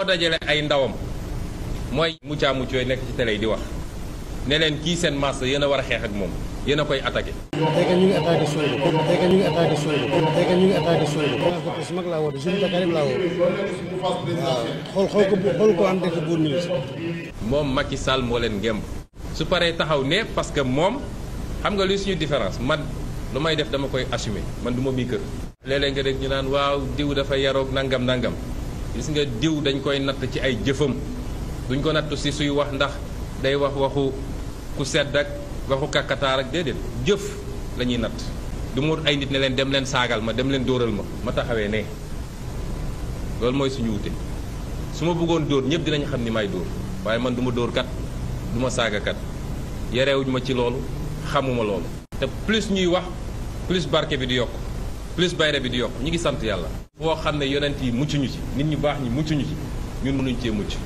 moo dajale ay ndawam mooy muccaa mucc yooyu nekk ci télé yi di wax ne leen kii seen masse yéen a war a xeex ak moom yéen a koy attaqué. tey ñu ngi attaqué Sonko tey ñu ngi attaqué Sonko tey ñu ngi attaqué Sonko. conférence de presse mag laa woo de jeune Dakar yëpp laa woo. xool ko en direct Bour News. moom Macky Sall moo leen ngemb su paree taxaw ne parce que moom xam nga luy suñu différence man lu may def dama koy assumer man du ma mii kër. léeg-léeg nga dégg ñu naan waaw diw dafa yaroog nangam nangam gis nga diw dañ koy natt ci ay jëfam duñ ko natt si suy wax ndax day wax waxu ku sedd ak waxu kàkkataar ak déedéet jëf la ñuy natt du mu ay nit ne leen dem leen saagal ma dem leen dóoral ma taxawee ne loolu mooy suñu wute su ma bëggoon dóor ñëpp dinañ xam ni may dóor waaye man du ma dóor kat du ma saaga kat yarewuñ ma ci loolu xamuma loolu. te plus ñuy wax plus barke bi di yokk plus bayre bi di yokk ñu ngi sant yàlla. foo xam ne yonent yi mucc ñu ci nit ñu baax ñi mucc ñu ci ñun mënuñ cee mucc.